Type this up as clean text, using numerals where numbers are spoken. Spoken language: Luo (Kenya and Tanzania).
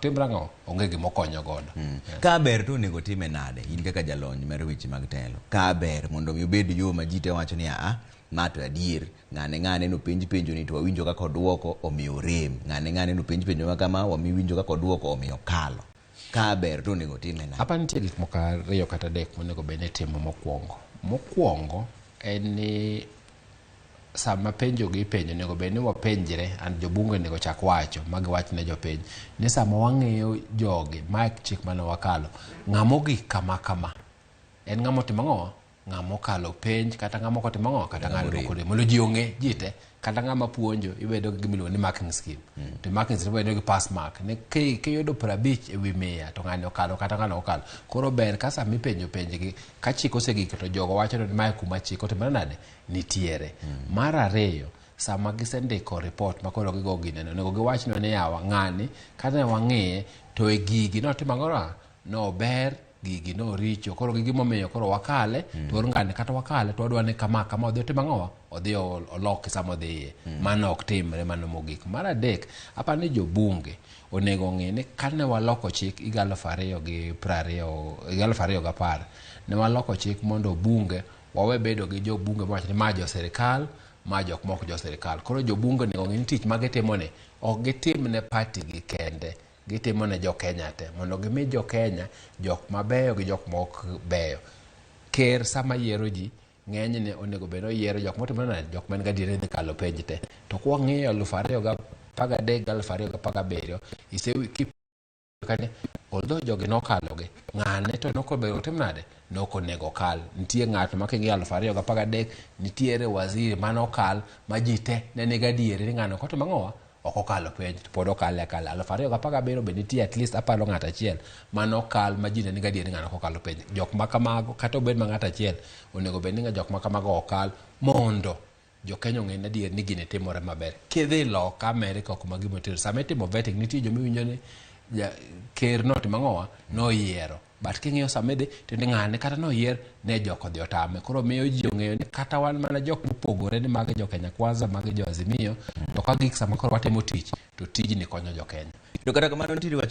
Timre ang'o? Onge gima okonyo godo. Ka ber to onego time nade in kaka jalony mar weche mag telo? Ka ber mondo mi obed yo ma ji te wacho ni aa, ma to adier, ng'ane ng'ane nopenj penjo ni to wawinjo kaka oduoko omiyo orem. Ng'ane ng'ane nopenj penjo ma kama wawinjo kaka oduoko omiyo okalo. Ka ber to onego time nade? Apa nitie gik moko ariyo kata adek monego bed ni itimo mokwongo. Mokwongo en ni sama penjo gi ipenjo onego bed ni wapenjre and jobunge onego chak wacho ma giwach ne jopiny ni sama wang'iyo jogi mae chik mane wakalo ng'ama ogik kama kama en ng'ama otimo ang'o ng'ama okalo penj kata ng'ama ok otimo ang'o kata ng'ama ok orem mondo ji ong'e ji te kata ng'ama puonjo ibedo gi gima iluongo ni marking scheme to marking scheme ibedo gi pass mark ni kiyudo 50 ewi 100 to ng'ani okalo kata ng'ano ok okalo. Koro ber ka sama ipenjo penj gi ka chik osegik to jogo wacho ni mae kuma chik otimore nade nitiere. Mar ariyo, sama gisendiko report ma koro gigo gineno, onego giwach ni yawa ng'ani kane wang'iye to e gigi notimo ang'o nober gigi noricho koro gi gimomiyo koro wakale to koro ng'ani kata wakale to wadwa ni kama kama odhi otim ang'owa odhi oloki sama odhi iye. Mano ok timre mano mogik. Mar adek, aparo ni jobunge onego ong'e ni kane waloko chik higa 2020 higa 2010 ne waloko chik mondo bunge wawe bedo gi jobunge mawach ni ma jo sirikal ma jok mok jo sirikal. Koro jobunge onego ong'e ni tich ma gitimo ni ok gitim ne party gi kende, gitimo ne jo Kenya te mondo gimi jo Kenya jok mabeyo gi jok mok beyo. Ker sama yiero ji ng'enyne onego bed ni oyiero jok motimo nade jok man gadieri ni dhi kalo penj te. To kwang'iyo 2013 gi 2017 kane although jogi nokalo gi ng'ane to nokobedo otim nade nokonego okal. Nitie ng'at ma king'iyo 2013 nitiere waziri manokal ma ji te ne ni gadieri ni ng'ano ok otimo ang'owa ok okalo penj to pod okale akala. 2017 be nitie at least aparo ng'at achiel manokal ma ji ne ni gadieri ni ng'ano ok okalo penj. Jok ma kamago kata obed ma ng'at achiel onego bed ni jok ma kamago okal mondo jo Kenya ong'e ni adier ni gini timore maber. Kidhi loka Amerika kuma gima timore sama itimo vetting nitie joma iwinjo ni ker notimo ang'owa noyiero but king'iyo sama idhi to ni ng'ane kata noyier ne jok odhi otame. Koro miyo ji ong'eyo ni kata wan mana jok mopogore ni magi jo Kenya Kwanza magi jo Azimio to ka gik sama koro watimo tich to tijni konyo jo Kenya. To kata kamano nitiere wach